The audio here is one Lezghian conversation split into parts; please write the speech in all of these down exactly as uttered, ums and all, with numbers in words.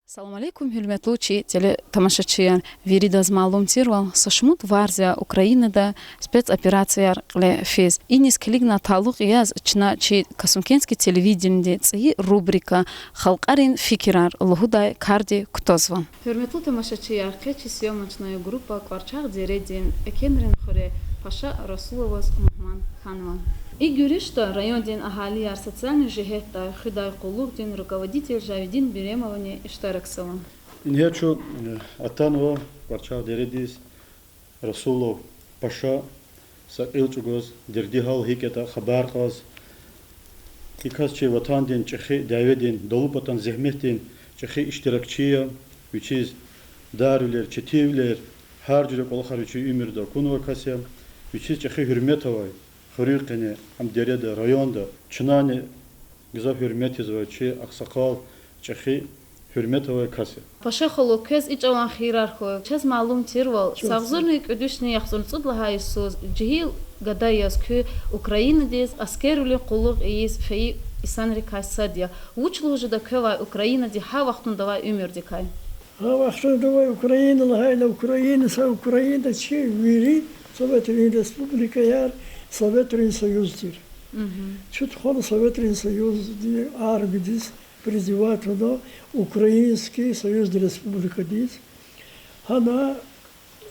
Салам алейкум, гьуьрметлу чи телетамашачияр! Виридаз малум тирвал, са шумуд варз я Украинада спецоперацияр кьиле физ. Иниз килигна талукь яз чна чи Касумкентский телевидениди цӀийи рубрика Халкьарин фикирар лугьудай карди кутазва. Гьуьрметлу тамашачияр, къе чи съёмочная группа КӀварчагъ дередин Экенрин хуьре Паша Расуловаз мугьман хьанва. И гуьруьшда райондин агьалияр, социальный жигьетдай хуьдай къуллугъдин руководитель Жавидин Биремовани иштиракзава. Ингье чун, э, атанва КӀварчагъ дередиз, Расулов Паша са кьил чӀугваз, дерди-гьал гьикӀ ятӀа хабар кьаз, и кас чи ватандин чӀехи дяведин, далу патан зегьметдин чӀехи иштиракчи я, вичиз дарвилер, четинвилер, гьар жуьре кӀвалахар вичин уьмуьрда акунвай кас я, вичиз чӀехи гьуьрмет авай хуьруьн къене, ам дереда, районда, чнани гзаф гьуьрмет ийизвай чи агъсакъал, чӀехи гьуьрмет авай кас я. Паша халу, квез и чӀаван хийирар хьуй. Чаз малум тирвал, са агъзурни кӀуьд вишни яхцӀурни цӀуд лагьай йисуз жегьил гада яз куьн Украинадиз аскервилин къуллугъ ийиз фейи инсанрикай сад я. Вуч лугьуз жеда квевай Украинади гьа вахтунда авай уьмуьрдикай? Гьа вахтунда авай Украина лагьайла, Украина са Украинада чи вири Советрин республикаяр, Советрин Союз тир. Чун тухвана Советрин Союздин армиядиз призывать авуна, Украинский союзный республикадиз. Гьана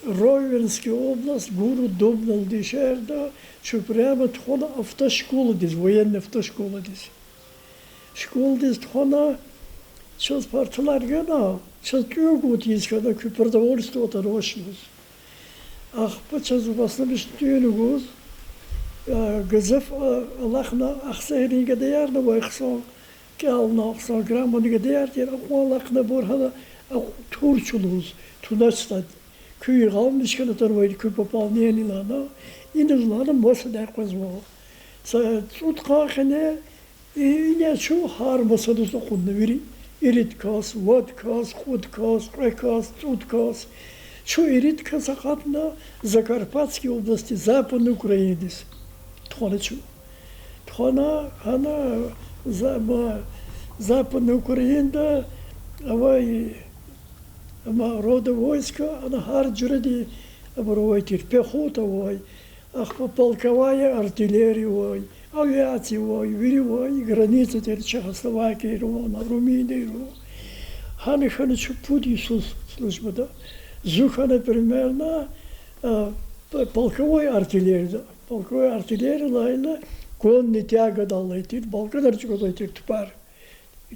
Ровенская область, город Дубна лугьудай шегьерда чун прямо тухвана автошколадиз, военный автошколадиз. Школадиз тухвана, чаз парталар гана, чаз тӀуьн гуз тийиз хьана, куь продовольствие аватӀа авач лугьуз. Ахпа чаз васна бич тӀуьн гуз, а, гзаф, а, алахъна, ахсагьрин гадаярни авай хъсан, кӀелна хъсан, грамотный гадаяр тир, акьван алахъна абур гьана, а, тур чӀугуз, туначтӀа, куь гъавни чкана атанвайди, куь пополнение лагьана, иниз лагьана масадай къвезва. Са цӀуд къан къене, и, ингье чун гьар масадиз акъудна вири. Ирид кас, вад кас, кьуд кас, кьве кас, цӀуд кас. Чун ирид кас акъатна Закарпатской области, Западной Украинадиз тухвана чун. Тухвана гьана за-, ма-, Западной Украинада авай, ма, рода войска, ана гьар жуьредин абур авай тир, пехота авай, ахпа полковая артиллерия авай, авиация авай, вири авай, граница тир, Чехословакия авай, Румыния авай. Гьана хьана чун пуд йисуз службада. Зун хьана примерно, а, п-, полковой артиллерияда. Полковой артиллерия лагьайла конный тягадал алай тир, балкӀанар чӀугвазвай тир тупӀар.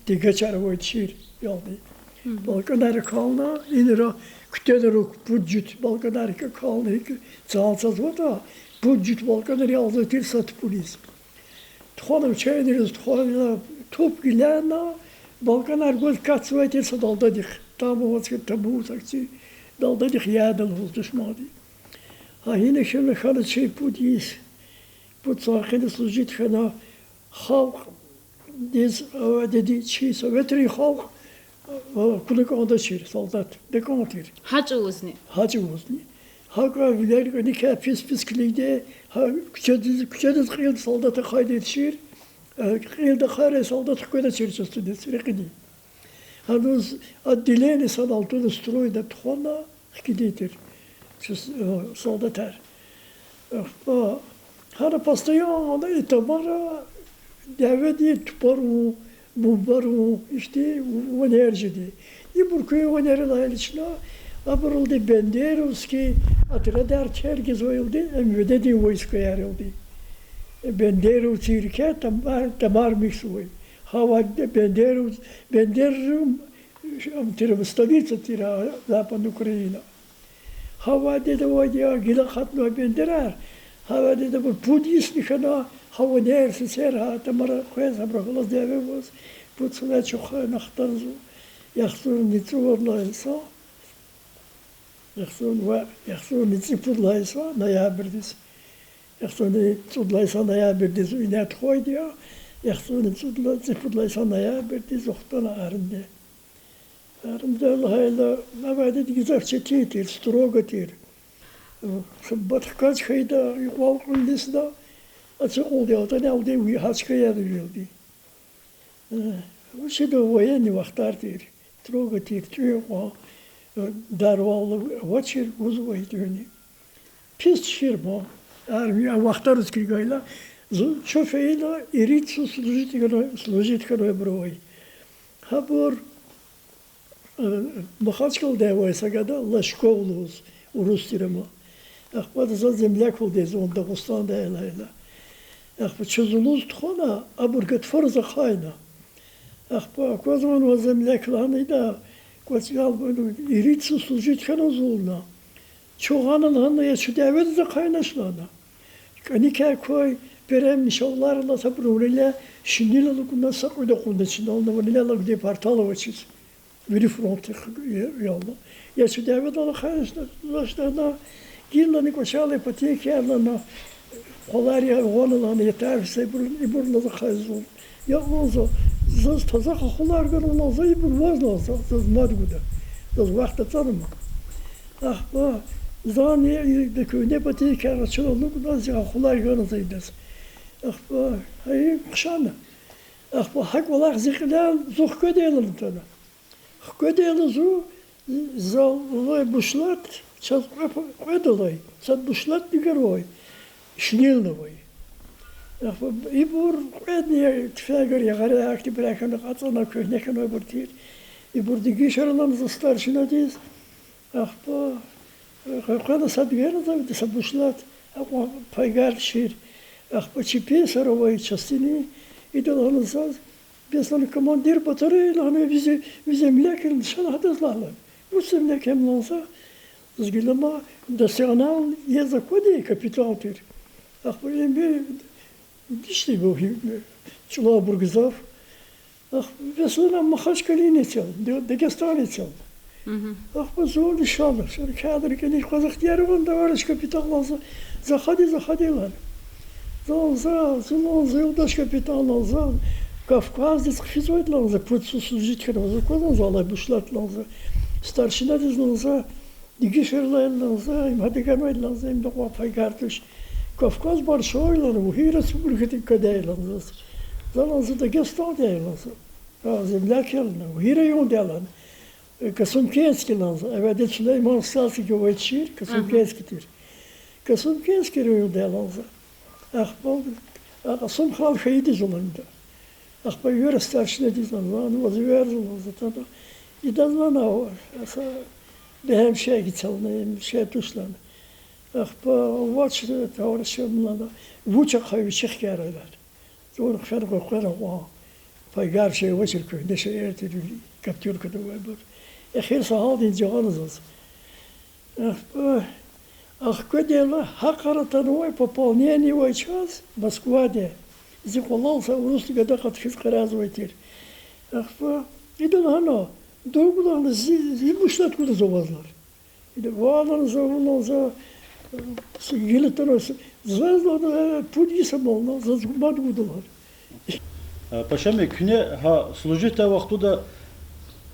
Тегачар авай тушир ялди. БалкӀанар акална, инра куьтягьна рук пуд жуьт балкӀанар акална, икӀ цан цазватӀа, пуд жуьт балкӀанар ялзавай тир са тупӀуниз. Тухвана вичейнириз, тухвана туп гилана, балкӀанар гваз катзавай тир са далдадихъ. Там аваз хьи, табур сакци далдадихъ яда лугьуз душманди. Гьа гьина хьана, хьана чи пуд йис, пуд цӀан къене служить хьана, халкьдиз, а, деди чи советрин халкь, а, куна кӀандачир, солдат дакӀан тир. Гьа чӀавузни? Гьа чӀавузни. ГьакӀ вилер кӀаникай пис-пис килигда, гьа куьчедиз, куьчедиз кьилди солдат ахъайдай тушир, а, кьилди ахъайрай солдат хкведачир частьдиз рекьиди. Гьаниз отделение санал туна стройда тухвана хкидай тир чаз, э, солдатар. Ахпа гьана постоянно и тамара дяведин тупӀарун, бумбарун, ихьтин ванер жеди. Ибур куьн ванер лагьайла чна, абуралди бандеровский отрядар тергизвайвалди, МВД-дин войскаяр ялди. Бандеровцийрикай тамар, тамар михьзавай. Гьавайда бандеров-, бандеров-, ам тир, столица тир Западная Украина. Гьавайда авайди я гила акъатнавай бандерар, гьавайда абур пуд йисни хьана, гьа ванер, сесер, гьа тамара къвез, гьабуру галаз дяве аваз, пуд йисни чухвана хтанзава, яхцӀурни цӀуд лагьай йисан, яхцӀурни ва, яхцӀурни цӀипуд лагьай йисан ноябрдиз. ЯхцӀурни цӀуд лагьай йисан ноябрдиз инай тухвайди я, яхцӀурни цӀуд ла-, цӀипуд лагьай йисан ноябрдиз вахтана армида. Армида лагьайла, авайди гзаф четин тир, строго тир. Са батказ хьайида, юкьвал кьуьлдисна, ацукьулди атана алди ви гьа чка яна вилди. Э, вучида военный вахтар тир. Трогать ийир тӀуьн кьван, э, дарвал авачир, гузвай тӀуьнни. Пис чир ма, армия вахтариз килигайла, зун чун фейила, ирид йисуз служить хьана-, служить хьанвайбур авай. Гьабур, э, Махачкъаладай авай са гада, Лашков лугьуз, урус тир ам. Ахпа за земляквалди, зун Дагъустандай алайла. Ахпа чун зулуз тухвана, абур гатфариз ахъайна. Ахпа аквазвани ваз земляк лагьана, ида кӀватӀ ял, ирид йисуз служить хьана зун лагьана. Чун гъана лагьана, я чун дяведиз ахъайнач лагьана. КӀаникай квай перем нишанлар алаз абурун винелай шинел алукӀна са кьуьд акъудна чинална, винелай алукӀди партал авачиз. Вири фронтдихъ я-, ялна. Я чун дяведал ахъайнач лагьана, гила лагьана кӀвачелай патейкаяр лагьана, къвалар я гъана лагьана, я тариф са ибур, ибур алаз ахъайна зун. Я лагьана за, заз таза хахулар гана лагьана за, ибур ваз лагьана за, заз мад гуда. Заз вахт ацӀанама. Ахпа зани и куьгьне патейкаяр чна алукӀна, зи хахулар гана за идаз. Ахпа гьа и хъшана. Ахпа гьа кӀвалах зи кьилел зун хкведай лагьана атана. Хкведайла зун, за алай бушлат, чаз кьве па-, кьвед алай, сад бушлатни гвай, шинелни авай. Ахпа ибур кьведни туьфенгар ягъара, ахьтинбурукай хьана, кьацӀана, куьгьне хьанвайбур тир. Ибур дегишара лагьана за старшинадиз. Ахпа къекъвена сад гана за, са бушлат, акьван пайгар тушир. Ахпа чи писар авай частини, ида лагьана заз, бес лагьана командир батареи лагьана, ви зе-, ви земляк я лагьана, ша лагь адаз лагь лагьана. Вуч земляк я лагьана за, заз гила ма, национал яз аквадай, капитан тир. Ахпа им дишегьлибур, чӀулавбур гзаф. Ахпа бес лагьана Махачкъалани ацал, Д-, Дагъустандани ацал. Ахпа зун ишана, ша кадрар кӀаник къваз ихтияр авани, товарищ капитан лагьана за, заходи, заходи лагьана. Зун за, зун лагьана за, юлдаш капитан лагьана за, Кавказдиз хъфизвайди лагьана за, пуд йисуз служить хьана, за кваз лагьана за алай бушлат лагьана за, старшинадиз лагьана за, дегишарилай лагьана за, им гьада ганвайди лагьана за, им дакьван пайгар туш. Кавказ большой лагьана, вугьи республикадик квадай лагьана заз. За лагьана за Дагъустандай лагьана за. А, земляк я лагьана, вугьи райондай лагьана. Э, Касумкентский лагьана за. Эвелди Сулейман-Стальский гвай тушир, Касумкентский тир. Касумкентский райондай лагьана за. Ахпа, а, Касумхан хьайиди зун лагьана ида. Ахпа вири старшинадиз лагьана, ваз верзава лагьана за тада. Идаз лагьана, са бегьем шей гицелна, им шей туш лагьана. Ахпа вач, товарищ лагьана, вуч ахъая вичихъ кар лагьана. Зун хъфена къекъвена кьван, пайгар шей авачир, куьгьне шейэр тир, каптёркада авайбур. Эхир са гьалдин жагъана заз. Ахпа, ахкведайла гьакӀ атанвай пополнение авай чаз Москвадай. Зи къвалал са урус гада акъат хьиз къарагъзавай тир. Ахпа ида лагьана, дугу лагьана, зи, зи бушлат гуда за ваз лагьана. Ида валана за, вуна за, э, с-, гила атана с-, заз лагьана, э, пуд йис амална, заз мад гуда лагьана. Э, Пашамик, куьне гьа служитьдин вахтунда,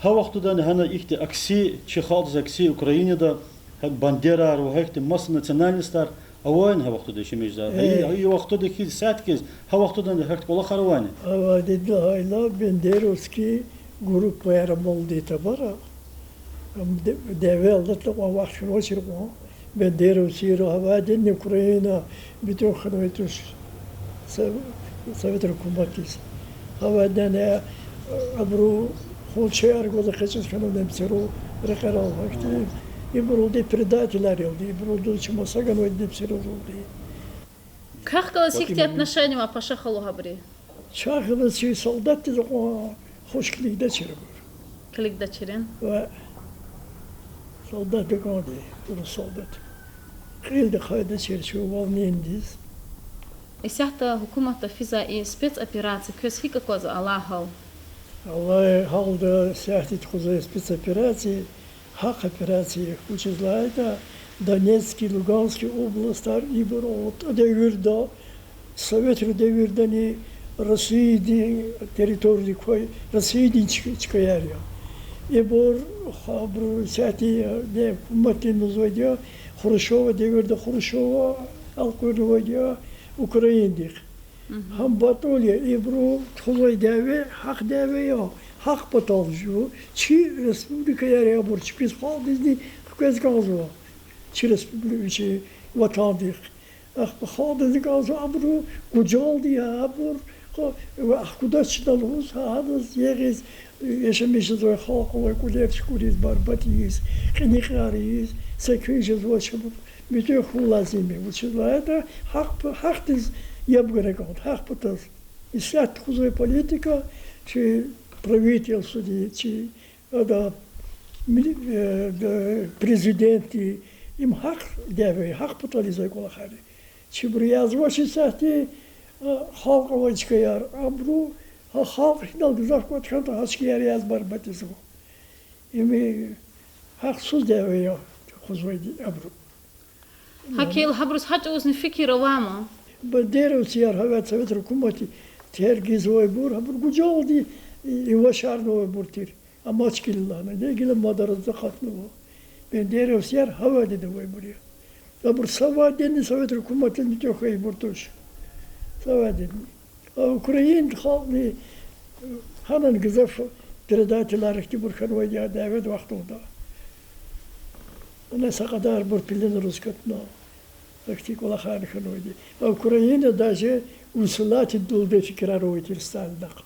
гьа вахтундани гьана ихьтин акси, чи халкьдиз акси Украинада, гьа бандерар ва гьа ихьтин маса национальностар авайни гьа вахтунда, Шемежза? Гьа и, э, гьа и вахтунда хьиз, исятда хьиз, гьа вахтундани гьахьтин кӀвалахар авайни? Авайди лагьайла, бандеровский группаяр амалди табара. Ам де-, дяве алдатна кьван вахт хьанвачир кьван. Бандеровцийри гьавайдини Украина битӀун хьанвай туш Сов-, Совет гьукуматдиз. Гьавайдани, э, абуру хунчаяр гваз экъечӀиз хьана немцерин рекьерал гьахьтин. Ибурулди предателар ялди, ибурулди чун маса ганвайди немцерилди. Квехъ галаз гьихьтин отношение ава Паша халу гьабуруз? Чахъ галаз чи солдатдиз акьван хуш килигдачир абур. Килигдачир? Ва солдат дакӀанди, урус солдат. Кьилди ахъайдачир чи волнениедиз. Исятда гьукуматда физвай и спецоперация квез гьикӀ аквазва алай гьал? Алай гьалда исятда тухузвай спецоперация, гьахъ операция я, вучиз лагьайтӀа Донецкий, Луганский областар ибур алтӀа девирда, советрин девирдани Россиядин территориядик квай, Россиядин чка-, чкаяр я. Ибур, абуру исятда, э, гьукуматдин лугьузвайди я, Хрущёван девирда, Хрущёва элкъуьрнавайди я Украинадихъ. Гьам батӀул я, ибуру тухузвай дяве, гьахъ дяве я, Гьахъ патал жув, чи республикаяр я абур, чпиз халкьдизни хквез кӀанзава. Чи республи-, чи ватандихъ. Ахпа халкьдизни кӀанзава абуру, гужалди я абур, хъ-, ва ахквадач чна лугьуз, гьа-, гьадаз ягъиз, яшамиш жезвай халкь авай кӀвалер чукӀуриз, барбатӀ ийиз, кьиникьар ийиз, са куьн жезвач абур, муьтӀуьгъ хьун лазим я. Вучиз лагьайтӀа гьахъ п-, гьахъдиз яб гана кӀанда, гьахъ патаз. Исятда тухузвай политика, чи правительстводи, чи ада мили-, э, д-, президентди, им гьахъ дяве, гьахъ патал ийизвай кӀвалахар я. Чибуру язавач исятда, а, халкь авай чкаяр, абуру, гьа халкь гьинал гзаф кӀватӀ хьанатӀа гьа чкаяр яз барбатӀ ийизва. Им гьахъсуз дяве я тухузвайди абуру. ГьакӀ хьайила гьабуруз гьа чӀавузни фикир авама? Бандеровцияр гьавайд, совет гьукуматди тергзавайбур, гьабур гужалди и-, ивачарнавайбур тир. Амач гила лагьана, де гила мадаразда акъатнава. Бандеровцияр гьавайдин авайбур я. Абур са ваденни совет гьукуматдиз муьтӀуьгъ хьайибур туш. Са ваденни. А Украинадин халкьни гьанани гзаф предателар ихьтинбур хьанвайди я дяведин вахтунда. Ана са кьадарбур пленриз катна, ахьтин кӀвалахарни хьанвайди. А Украина даже усылагьдалди фикирар авай тир Сталиндихъ.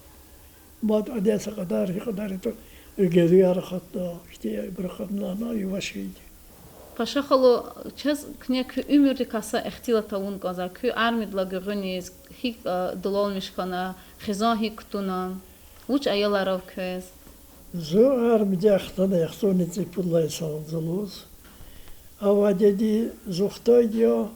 Мад адан са кьадар, гьи кьадар ятӀа герияр акъатна, ихьтинбур акъатна, ана ивач хьайиди. Паша халу, чаз куьне куь уьмуьрдикай са ихтилат авун кӀанзава, куьн армиядилай гуьгъуьниз гьикӀ, а, дулалмиш хьана, хизан гьикӀ кутуна, вуч аялар ава квез? Зун армидай хтана яхцӀурни цӀипуд лагьай йисан зулуз. А вадеди зун хтайди я,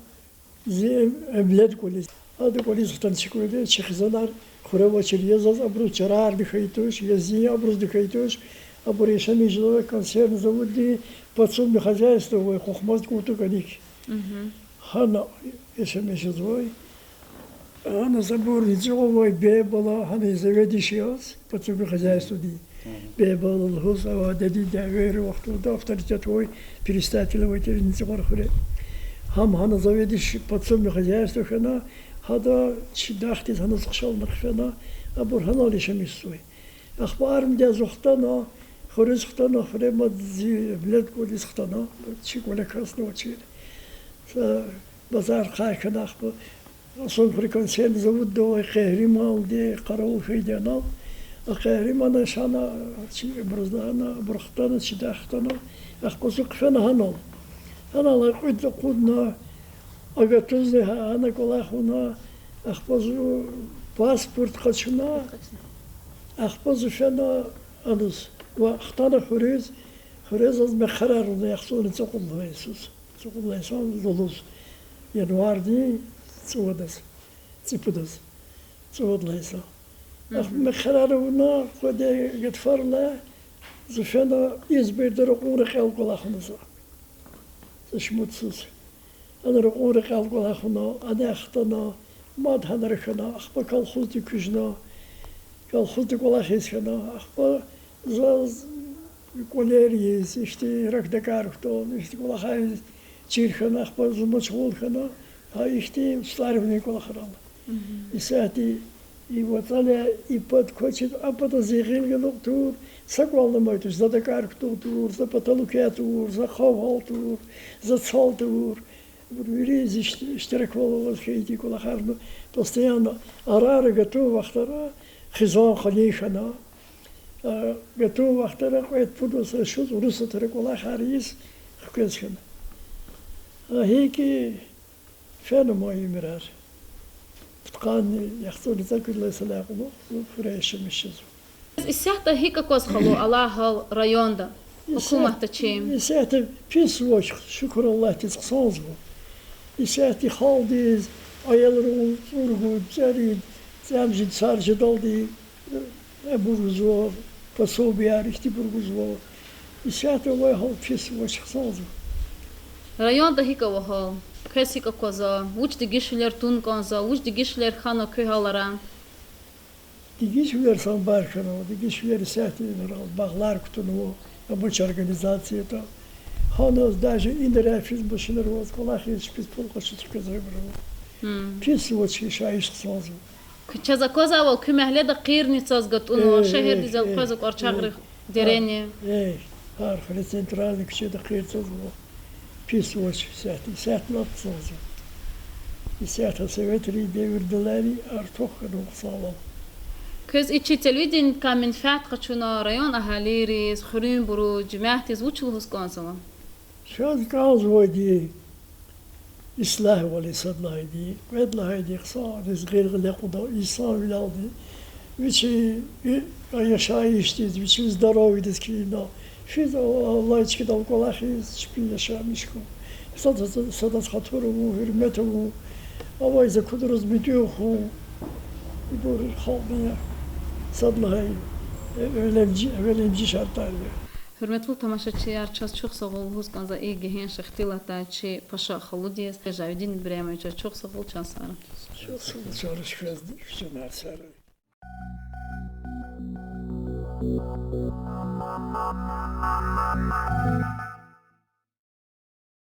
зи эм-, Эмнилердин кӀвализ. Ада кӀвализ хтана чи кӀвале, чи хизанар хуьре авачир, я заз абуруз чарарни хьайи туш, я зи абурузни хьайи туш. Абур яшамиш жезвай консервный заводдин подсобный хозяйство авай, къухмаз кӀунтӀ кӀаник. Гьана яшамиш жезвай. Гьана за абур низагъа авай Бебала, гьана заведующий яз подсобный хозяйстводин. Бебала лугьуз, а вадеди дявейрин вахтунда авторитет авай, председатель авай тир низагъара хуьре. Гьам гьана заведующий подсобный хозяйство хьана, гьада чи дахдиз гьана хъшална хъфена, абур гьанал яшамиш жезвай. Ахпа армидай зун хтана, хуьруьз хтана, хуьре мад зи Эмнилердин кӀвализ хтана, чи кӀвале касни авачир. Са базар-къай хьана, ахпа Асунхуьруьн консервный заводда авай Къагьриманди къаравул хьайиди я анал. А Къагьримана шана, чи абуруз лагьана, абур хтана, чи даг хтана. Ахпа зун хъфена гьанал. Гьанал кьуьд акъудна, агатузни гьа-, гьана кӀвалахна, ахпа зун паспорт къачуна, ахпа зун фена аназ ва хтана хуьруьз, хуьре заз мехъерар авуна яхцӀурни цӀукьуд лагьай йисуз, цӀукьуд лагьай йисан зулуз, январдин цӀувадаз, цӀипудаз, цӀувад лагьай йисан. Ахпа мехъерар авуна, къведай гатфарилай, зун фена Изберда ракьун рекьел кӀвалахна за. Са шумудсуз. Ана ракьун рекьел кӀвалахна, ана хтана, мад гьанра хьана, ахпа колхозда куьзна, колхозда кӀвалахиз хьана, ахпа заз кӀвалер ийиз, ихьтин ракӀ дакӀар кутун, ихьтин кӀвалахар ийиз чир хьана, ахпа зун машгъул хьана, гьа ихьтин устӀарвилин кӀвалахрал. Исятда и вацӀала и пад квачиз, а патаз зи гъил галукь тавур, са кӀвални амай туш, за дакӀар кутун тавур, за паталукай тавур, за хъавгьал тавур, за цал тавур. Абур вири зи ишт-, иштираквал аваз хьайиди кӀвалахарна, постоянно арара гатун вахтара хизан къалин хьана, а, гатун вахтара кьвед-пуд вацра шуз Урусатра кӀвалахар ийиз хквез хьана. А гьикӀ фена ман уьмуьрар. Пудкъанни яхцӀурни цӀекӀуьд лагьай йисалай кьулухъ зун хуьре яшамиш жезва. Исятда гьикӀ акваз, халу, алай гьал районда, гьукуматда чи? Исятда пис вач, шукур Аллагьдиз, хъсанзава. Исятда халкьдиз, аялрин цӀуругуд, цӀерид, цӀемуьжуьд йисар жедалди, э, абур гузва, пособияр ихьтинбур гузва. Исятда авай гьал пис вач, хъсанзава. Районда гьикӀ ава гьал? Квез гьикӀ аквазва? Вуч дегишвилер тун кӀанзава? Вуч дегишвилер хьанва куь гьалара? Дегишвилер самбар хьанва, дегишвилер исятда инрал багълар кутунва, рабочая организация ятӀа. Гьаназ даже инрай физ машинрай ваз кӀвалахиз, чпиз пул къачуз хквезвайбур ава. Пис вач, яшайиш хъсанзава. Чаз аквазвайвал, куь мягьледа къирни цаз гатӀунва, шегьердиз элкъвез акӀвар чагърин дерени. Гьар хуьре центральный куьчеда къир цазва. Пис вач исятда, исятда лап цазва. Исятда советрин девирдалайни артух хьанва хъсанвал. Квез и чи телевиденикай менфят къачуна район агьалийриз, хуьруьнбуруз, жемятдиз вуч лугьуз кӀанзава? Чаз кӀанзавайди ислагьвал я сад лагьайди, кьвед лагьайди хъсандиз гъил гъиле кьуда инсанвилелди, вичин яшайишдиз, вичин здоровьедиз килигна, физ Аллагьди чкадал кӀвалахиз чпин яшамиш хьун. Сад-, садаз хатур авун, гьуьрмет авун, авай за кудраз муьтӀуьгъ хьун. Ибур халкьдин я. Сад лагьай, э, эвелимжи, эвелимжи шартӀар я. Гьуьрметлу тамашачияр, чаз чухсагъул лугьуз кӀанзава и гегьенш ихтилатдай чи Паша халудиз, Жавидин Ибрагьимовичаз чухсагъул, чан сагърай. Чухсагъул, чан хвез, чан сагърай.